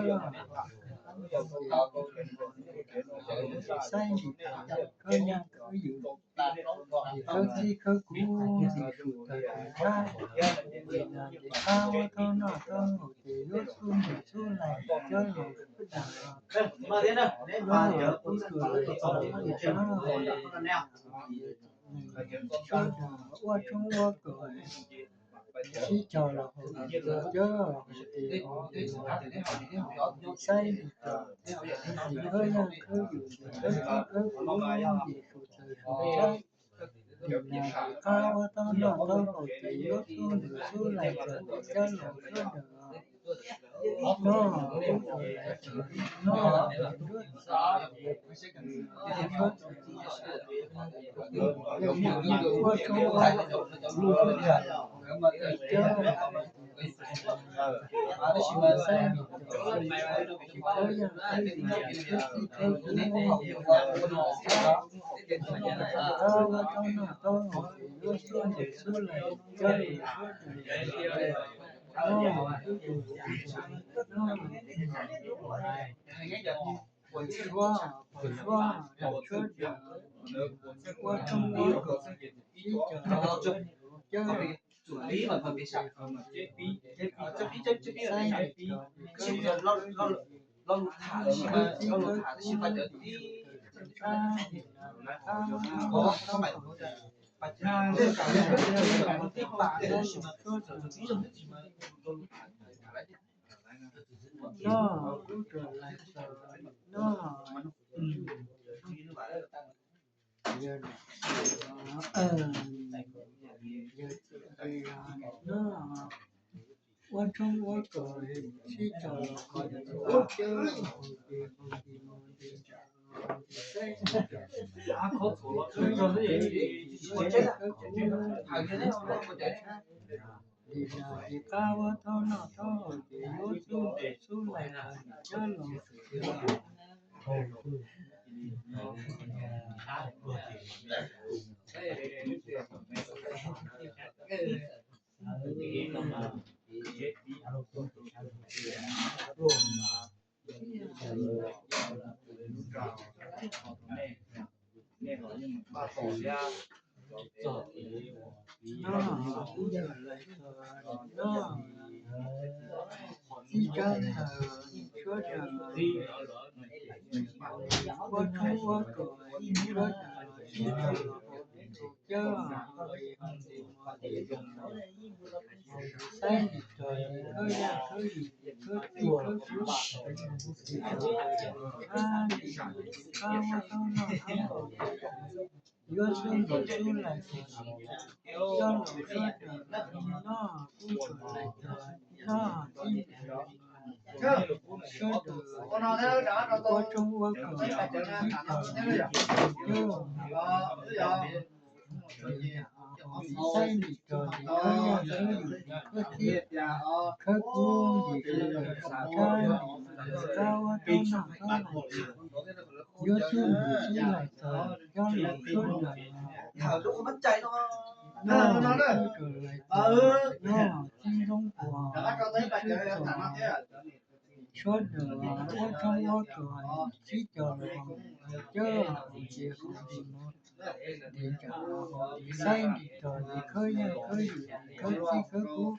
coj los saib ntsis khawb yaj khawb yws, khawb txij khawb kub, ntsis sum tawg tus tshab, ntsis qab ua tau noj tau haus ces yuav xub ntim xub laig coj los sawv daws, noj kub tsuas laig txog noj, sawv daws ua tshoob ua kos sib cog los haus cawv, ces saib ntsis khawb yaj khawb yws, khawb txij khawb kub, ntsis sum tawg sum tshab, ntsis nas ntsis qab ua tau noj tau haus ces yuav xub ntim xub laig coj los sawv daws noj, kub tsuas laig txog noj, nruab txav ua tshoob ua kos, cawv, saib ntsis khawb yaj khawb yws, khawb txij khawb kub, ntsis sum tawg sum tshab, ntsis nas ntsis qab ua tau noj tau haus ces yuav xub ntim xub laig coj los sawv daws noj, kub tsuas laig txog noj, suab pos suab laig sawv daws ua tshoob ua kos sib cog los haus cawv, saib ntsis khawb yaj khawb yws, khawb txij khawb kub, ntsis sum tawg sum tshab, ntsis nas ntsis qab ua tau noj tau haus ces yuav xub ntim xub laig coj los sawv daws noj, kub tsuas laig txog noj, noj, kub tsuas laig txog noj. Yog txawm nqis los noj, ua tshoob ua kos sib cog los haus cawv, haus ces haus ntsis mus ntsis ntsam, haus ces saib ntsis khawb yaj khawb yws, khawb txij khawb kub, ntsis sum tawg sum tshab, ntsis nas ntsis qab ua tau noj tau haus ces yuav xub ntim xub laig coj los sawv daws noj, kub tsuas noj, kub tsuas laig txog noj, txij tsab ntawv sawv daws ua tshoob ua kos sawv daws sib cog los haus cawv, haus ces haus ntsis mus ntsis ntsam, haus ces saib ntsis txog ntsis khawb yaj khawb yws, khawb txij khawb kub, ntsis sum tawg sum tshab, ntsis nas ntsis qab ua tau noj tau haus ces yuav xub ntim xub laig coj los sawv daws noj, kub tsuas laig txog noj, txij ntawd sawv daws ua tshoob ua kos sib cog los haus cawv, haus ntsis mus ntsis ntsam, haus ces saib ntsis txog ntsis khawb yaj khawb yws, khawb txij khawb kub, ntsis sum tawg sum tshab, ntsis nas ntsis qab ua tau noj tau haus ces yuav xub ntim xub laig coj los sawv daws noj, kub tsuas laig txog noj, txij ntoo puag txij tshwj txog sawv daws ua tshoob ua kos sib cog los haus cawv, haus ces haus ntsis mus ntsis ntsam, haus ces saib ntsis txog ntsis khawb yaj khawb yws, khawb txij khawb kub, ntsis sum tawg sum tshab, ntsis nas ntsis qab ua tau noj tau haus ces yuav xub ntim xub laig coj los sawv daws noj, kub tsuas laig txog noj, txij ntoo puag txij tshwj txog sawv daws ua tshoob ua kos sib cog los haus cawv, haus ces saib ntsis txog ntsis khawb yaj khawb yws, khawb txij khawb kub,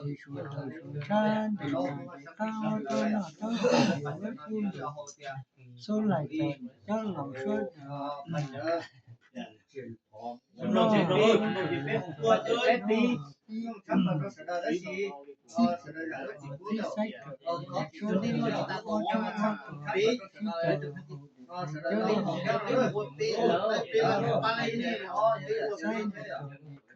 ntsis sum tawg sum tshab, ntsis nas ntsis qab ua tau noj tau haus ces yuav xub ntim xub laig coj los sawv daws noj, kub tsuas laig txog noj, kub tsuas laig txog noj, txij ntoo puag txij tshwj txog sawv daws ua tshoob ua kos sib cog los haus cawv, haus ces saib ntsis txog ntsis khawb yaj khawb yws, khawb txij khawb kub, ntsis sum tawg sum tshab, ntsis nas ntsis qab ua tau noj tau haus ces yuav xub ntim xub laig coj los sawv daws noj, kub tsuas laig txog noj.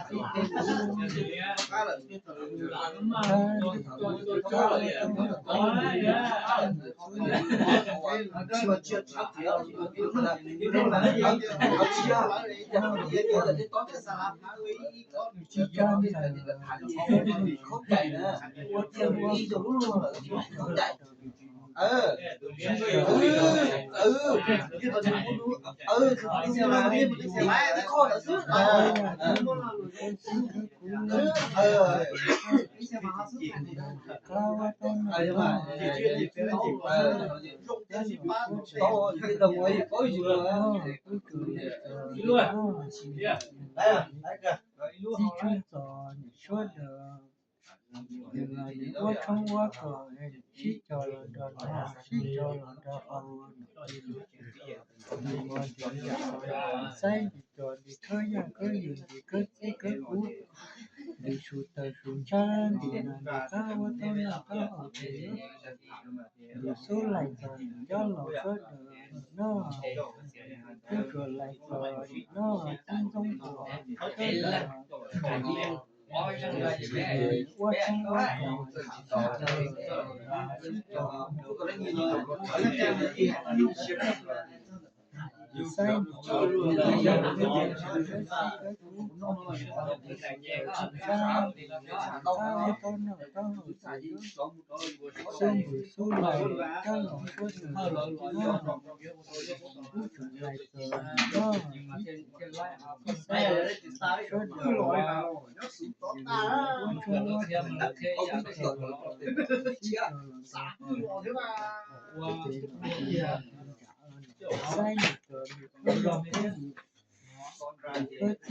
Txij tsuas txog niam suab ntawd, Nws los nws ua tshoob ua kos, sib cog los nrog nws, sib cog los nrog qhov uas nws ua, nws ua nws yam saib nws cov nws khawb yaj khawb yus, nws khawb txij khawb kub, nws su taws su ntshab, nws no nws qab ua tau noj qab haus ces nws xub laij txog nws cov laus sawv daws noj, twb tsuas laij txog nws noj tib ntxoov tuaj nws sawv daws ua tshoob ua kos, sib cog los nrog nws, sib cog los nrog nws, saib nws cov nws khawb yaj khawb yus, nws khawb txij khawb kub, nws su taws su ntshab, nws qab ua tau noj qab haus ces xub npws xub laij coj los suab nws noj, twb tsuas laij txog nws noj, sib cog los nrog nws, sawv daws ua tshoob ua kos, sib cog los nrog nws, ces nws saib nws cov nws khawb yaj khawb yus, nws khawb